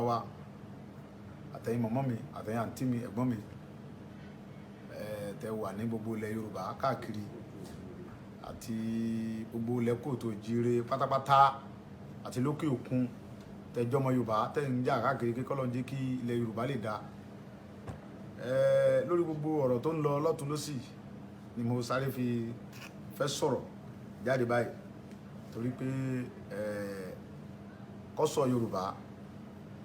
Wa àtẹ̀yin mọ̀mọ́ mi, àtẹ̀yin àǹtí mi, ẹ̀gbọ́n mi, tẹ́ wà ní gbogbo ilẹ̀ Yorùbá káàkiri àti gbogbo ilẹ̀ kóòtù òjíire pátápátá àti lókè òkun, tẹ́jọ́ ọmọ Yorùbá tẹ́ ń jà káàkiri kí k'Ọlọ́run jẹ́ kí ilẹ̀ Yorùbá lè dáa. Lórí gbogbo ọ̀rọ̀ tó ń lọ lọ́tún lọ́sì ni mo sáré fi fẹ́ sọ̀rọ̀ jáde báyìí, torí pé kọ́sọ̀ Yorùbá,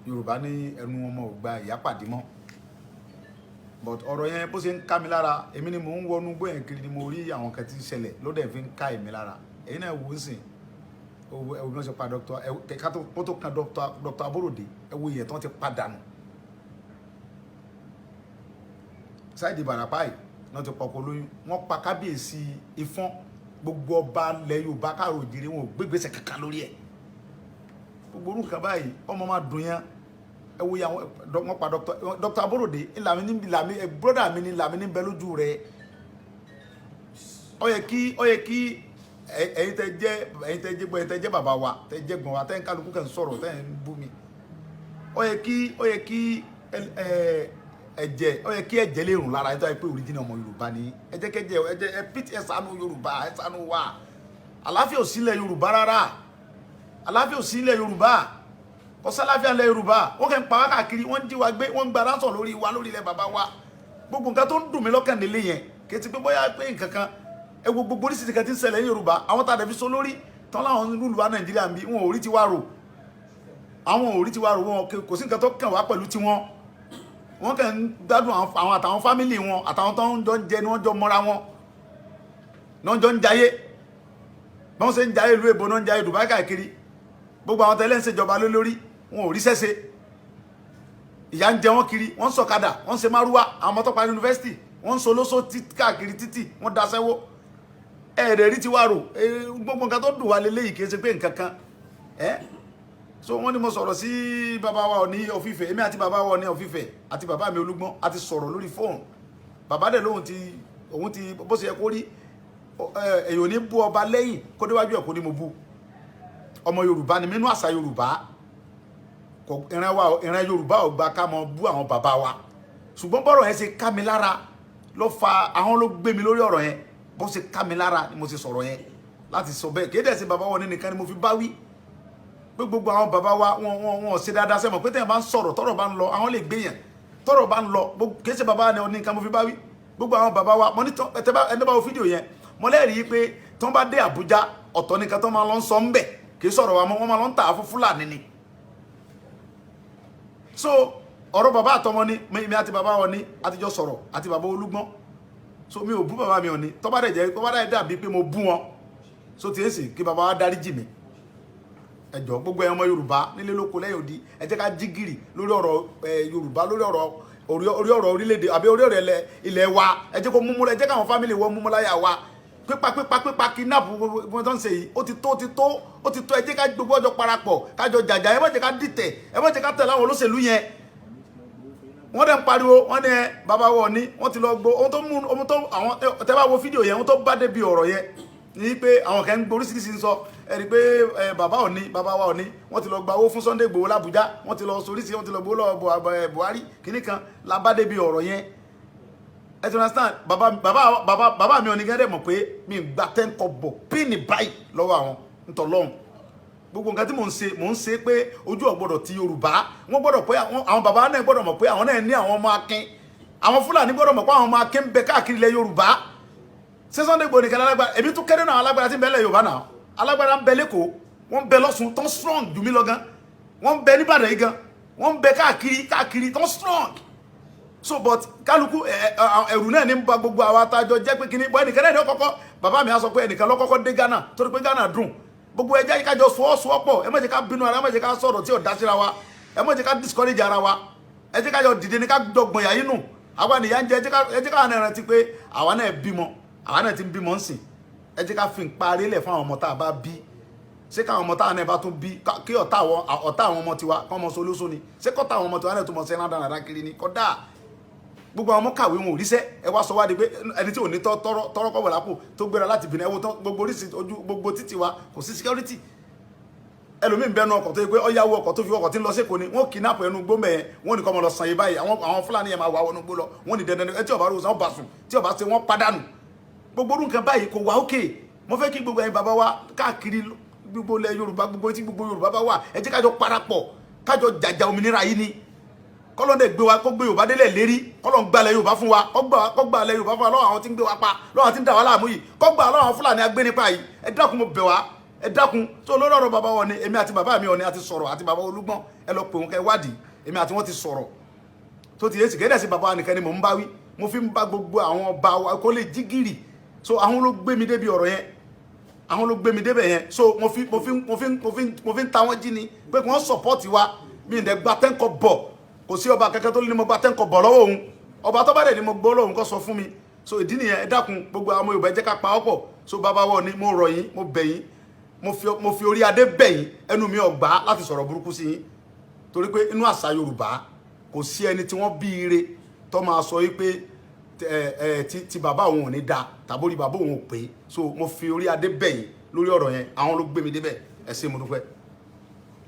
Yorùbá ní ẹnu ọmọ ò gba ìyá pàdé mọ́. But ọ̀rọ̀ yẹn, bó ṣe ń ká mi lára, èmi ni mò ń wọnú gbóyè kiri ni mo rí àwọn kan tí ń ṣẹlẹ̀ ló dẹ̀ fi ń ká èmi lára. Èyí náà wò ó sìn, ẹ wo bí wọ́n ṣe pa Dr. ẹ ká tó kan Dr. Aborode. Ẹ wo ìyẹn tí wọ́n ti padànù sáìdì Ìbàràpá yìí wọ́n ti pọkọ lóyún, wọ́n pa kábíyèsí Ifọ̀n. Gbogbo ọba ilẹ̀ Yorùbá káàró òjìrì, wọn ò gbégbèsè kankan lórí ẹ̀. Gbogbo orúkọ báyìí, ọmọ máa dùn yẹn. Ẹ wo yàwọn wọn pa Dr. Aborode ìlàmì ní ìlàmì ẹ brother mi ní ìlàmì ní bẹ lójú rẹ. Ó yẹ kí ẹ̀yin tẹ́ jẹ́ bàbá wa, tẹ́ jẹ́ gbọ̀n wa, tẹ́ ń kálukú kẹ́ ń sọ̀rọ̀, tẹ́ ń bú mi, ó yẹ kí ẹ̀jẹ̀, ó yẹ kí ẹ̀jẹ̀ lè rùn lára ẹ tó yẹ pé original ọmọ Yorùbá ni. Ẹ jẹ́ kẹ́jẹ́ ẹ jẹ́ ẹ pìtì, ẹ ṣàánú Yorùbá, ẹ ṣàánú wa. Àlàáfíà ò sílẹ̀ Yorùbá rárá, àlàáfíà ò sílẹ̀ Yorùbá, kò sálàáfíà ńlẹ̀ Yorùbá. Wọ́n kẹ́ ń pa wá káàkiri, wọ́n ń jí wa gbé, wọ́n ń gba ransom lórí wa, lórí ilẹ̀ bàbá wa. Gbogbo nǹkan tó ń dùn mí lọ́kàn nílé yẹn, kì í ti pé bóyá pé nǹkan kan. Ẹ wo gbogbo oríṣiríṣi kan tí ń ṣẹlẹ̀ ní Yorùbá. Àwọn tá a dẹ̀ fi so lórí tán láwọn rúlu wa Nàìjíríà ń bí, wọn ò rí tiwa rò, àwọn ò rí tiwa rò. Wọn kò sí nǹkan tó kàn wá pẹ̀lú tiwọn. Wọ́n kàn ń gbádùn àwọn àtàwọn family wọn, àtàwọn tó ń jọ ń jẹ ni wọ́n jọ mọ́ra wọn ní wọ́n jọ ń jayé. Bí wọ́n ṣe ń jayé ìlú èbó náà ń jayé Dubai káàkiri. Gbogbo àwọn tẹ́lẹ̀ ń ṣèjọba lé lórí, wọn ò rí sẹ́sẹ́, ìyà ń jẹ wọ́n kiri, wọ́n ń sọ̀kadà, wọ́n ń ṣe márúwá. Àwọn ọmọ tó parí yunifásitì, wọ́n ń so lóso káàkiri títì, wọ́n daṣẹ́wó. Ẹ̀ẹ́dẹ̀ rí ti wá rò. Gbogbo nǹkan tó dùn wá lélẹ́yìí, kì í ṣe pé nǹkan kan ẹ́. So wọ́n ní mo sọ̀rọ̀ sí bàbá wa Ọọ̀ni of Ifẹ̀. Èmi àti bàbá wa Ọọ̀ni of Ifẹ̀ àti bàbá mi Olúgbọ́n a ti sọ̀rọ̀ lórí fóònù. Bàbá dẹ̀ lóhun ti òun ti bó ṣe yẹ kó rí. Èyàn ò ní bú ọba lẹ́yìn kó déwájú ẹ̀ kó ní mo bú. Ọmọ Yorùbá ni mínú àṣà Yorùbá kò ìran wa, ìran Yorùbá ò gba ká mọ bú àwọn bàbá wa. Ṣùgbọ́n bọ́rọ̀ yẹn ṣe ká mi lára ló fa àwọn ló gbé mi lórí ọ̀rọ̀ yẹn. Bó ṣe ká mi lára ni mo ṣe sọ̀rọ̀ yẹn láti sọ bẹ́ẹ̀. Kéde ẹ̀sìn bàbá wọn ní nìkan ni mo fi bá wí pé gbogbo àwọn bàbá wa, wọn ṣe dáadáa. Sẹ́mọ̀ pé tẹ̀yàn bá ń sọ̀rọ̀, tọ́rọ̀ bá ń lọ, àwọn lè gbé yẹn tọ́rọ̀ bá ń lọ. Kìí ṣe bàbá ni nìkan mo fi bá wí. Gbogbo àwọn bàbá wa, mo ní ẹni bá wo fídíò yẹn, mo lẹ́rìí pé tí wọ́n bá dé Àbújá, ọ̀tọ̀ nìkan tó máa lọ ń sọ ń bẹ̀, kì í sọ̀rọ̀ wa mọ́, wọ́n máa lọ ń tà á fún Fúlàní ni. So ọ̀rọ̀ bàbá àtọmọ ni mi àti bàbá wọn ní àtijọ́ sọ̀rọ̀ àti bàbá Olúgbọ́n. So mi ò bú bàbá mi ò ní tọ́ bá dẹ̀ jẹ́, tọ́ bá dẹ̀ dàbí pé mo bú wọn, so tí èsì kí bàbá wa dáríjì mi. Ẹ jọ̀ọ́, gbogbo ẹ̀yin ọmọ Yorùbá nílé lóko lẹ́yìn odi, ẹ jẹ́ ká jí gìrì lórí ọ̀rọ̀ Yorùbá, lórí ọ̀rọ̀ orí ọ̀rọ̀ orílẹ̀-èdè àbí orí ọ̀rọ̀ ilẹ̀ wa. Ẹ jẹ́ kó múmú, ẹ jẹ́ káwọn family wọ́n múmú láyà wa. Pípa, pípa, pípa, kidnap, gbogbo tó ń ṣe yìí, ó ti tó, ó ti tó, ó ti tó. Ẹ jẹ́ ká gbogbo ọjọ́ parapọ̀, kájọ jàjà. Ẹ má jẹ́ ká dìtẹ̀, ẹ má jẹ́ ká tẹ̀lé àwọn olóṣèlú yẹn. Wọ́n dẹ̀ ń pariwo, wọ́n ní ẹ bàbá wọ̀ ní wọ́n ti lọ gbó ohun tó mú ohun tó àwọn. Tẹ́ bá wo fídíò yẹn, ohun tó bá débi ọ̀rọ̀ yẹn ní pé àwọn kan ń gboríṣiríṣi ń sọ. Ẹ rí i pé ẹ bàbá òní, bàbá wa òní, wọ́n ti lọ gba owó fún Sunday Igboho l'Abuja, wọ́n ti lọ soríṣi, wọ́n ti lọ gbowó lọ́wọ́ Buhari kìíní kan la bá débi ọ̀rọ̀ yẹn. Ẹ ti understand? Bàbá bàbá bàbá bàbá mi òní gẹ́gẹ́ mọ̀ pé mi gba 10 kọ́bọ̀ píìnì báyìí lọ́wọ́ àwọn ntọ̀lọ́hún. Gbogbo nǹkan tí mò ń ṣe, mò ń ṣe pé ojú ò gbọ́dọ̀ ti Yorùbá. Wọ́n gbọ́dọ̀ pé àwọn bàbá náà gbọ́dọ̀ mọ̀ pé àwọn náà ní àwọn ọmọ akin. Àwọn Fúlàní gbọ́dọ̀ mọ̀ pé àwọn ọmọ akin ń bẹ káàkiri ilẹ̀ Yorùbá. Ṣé Sunday Igboho nìkan alágbára? Èmi tún kéré náà. Alágbára tí ń bẹ lẹ̀ Yorùbá náà, alágbára ń bẹ lẹ́kọ̀ọ́, wọ́n ń bẹ lọ́sùn tó ń strong jù mí lọ gan, wọ́n ń bẹ níbàdàn yìí gan, wọ́n ń bẹ káàkiri káàkiri tó ń strong. So but kálukú ẹrù náà ní ba gbogbo àwa àtàjọ jẹ́ pé kíní bọ́ ẹnìkan náà ní ọkọ̀kọ́. Bàbá mi á sọ pé ẹnìkan lọ́kọ́kọ́ dé Ghana, torí pé Ghana dùn. Gbogbo ẹjẹ́ yìí, kájọ fọwọ́sowọ́pọ̀. Ẹ má jẹ́ ká bínú ara, ẹ má jẹ́ ká sọ̀rọ̀ tí ò dá síra wa, ẹ má jẹ́ ká discourage ara wa. Ẹ jẹ́ kájọ dìde ní ká dọ̀gbọ̀n yà yín nù. Àwa nìyà ń jẹ. Ẹ jẹ́ ká náà rántí pé àwa náà bímọ, àwa náà ti ń bímọ ń sìn. Ẹ jẹ́ ká fi ń parí lẹ̀ fún àwọn ọmọ tá a bá bí. Ṣé káwọn ọmọ táwọn náà bá tún bí, kí ọ̀tá àwọn ọmọ tiwa kọ́ ọmọ solóso ni? Ṣé kọ́tà àwọn ọmọ tiwa náà tún mọ̀ sí ẹ̀rán dáradára kiri ni? Kódà gbogbo àwọn ọmọ kàwé, wọn ò ríṣẹ́. Ẹ wá sọ wá di pé ẹni tí ò ní tọrọ kọ́bọ̀ lápò tó gbéra láti Benin. Ẹ wo tán, gbogbo oríṣi ojú gbogbo títì wa, kò sí security. Ẹlòmíì ń bẹnu ọkọ̀ tó yẹ pé ọ̀yáwó ọkọ̀ tó fi ọkọ̀ tí ń lọ sí Èkó ni wọ́n kidnap ẹnu gbó mẹ́yẹn. Wọ́n ní kó máa lọ san yé báyìí. Àwọn Fúlàní yẹn máa wà wọnú gbó lọ. Wọ́n ní dandan ẹ tí ọba rò sàn bá sùn, tí ọba ṣe wọ́n padànù. Gbogbo orú nǹkan báyìí kò wá òkè. Mo fẹ́ kí gbogbo ẹ̀yin bàbá wa káàkiri gbogbo ilẹ̀ Yorùbá, gbogbo tí gbogbo Yorùbá bá wà, ẹ jẹ́ kájọ parapọ̀, kájọ jàjà òmìnira yìí ni. Kọ́lọ́n dẹ̀ gbé wa, kó gbé Yorùbá délẹ̀ lérí. Kọ́lọ́n gbalẹ̀ Yorùbá fún wa, kó gbalẹ̀ Yorùbá fún wa lọ́wọ́ àwọn tí ń gbé wa pa, lọ́wọ́ àwọn tí ń dà wá láàmú yìí, kó gbà lọ́wọ́ àwọn Fúlàní agbénipa yìí. Ẹ dákun, mo bẹ̀ wá, ẹ dákun. Tó lórí ọ̀rọ̀ bàbá wọn ni, èmi àti bàbá mi Ọ̀ni àti sọ̀rọ̀, àti bàbá Olúgbọ́n. Ẹ lọ pè wọn kẹ́ wádìí, èmi àti wọn ti sọ̀rọ̀. Tó ti yé sì kéde sí bàbá wa nìkan ni mò ń bá wí, mo fi ń bá gbogbo àwọn ọba wa kó lè jí gìrì. So àwọn ló gbé mi débi ọ̀rọ̀ yẹn, àwọn ló gbé mi débẹ̀ yẹn. So mo fi ń ta wọ́n jí ni pé kí wọ́n support wa. Mi ì dẹ̀ gba tẹ́ńkọ̀ bọ̀. Kò sí ọba kankan tó ní mo gba tẹ́ńkọ̀ bọ̀ lọ́wọ́ òun. Ọba tó bá dẹ̀ ní mo gbọ́ lọ́wọ́ òun, kó sọ fún mi. So ìdí nìyẹn. Ẹ dákun, gbogbo àwọn ọmọ Yorùbá, ẹ jẹ́ ká pa ọ́ pọ̀. So bàbá wọ̀ ni, mo rọ̀ yín, mo bẹ̀ yín, mo fi orí adé bẹ̀ yín. Ẹnu mi ò gbà láti sọ̀rọ̀ burúkú sí yín, torí pé inú àṣà Yorùbá, kò sí ẹni tí wọ́n bí ire tó máa sọ yí pé ẹ ẹ ti bàbá òun ò ní da tàbórí bàbá òun ò pé. So mo fi orí adé bẹ̀ yín lórí ọ̀rọ̀ yẹn. Àwọn ló gbé mi débẹ̀. Ẹ ṣé, mo dúpẹ́.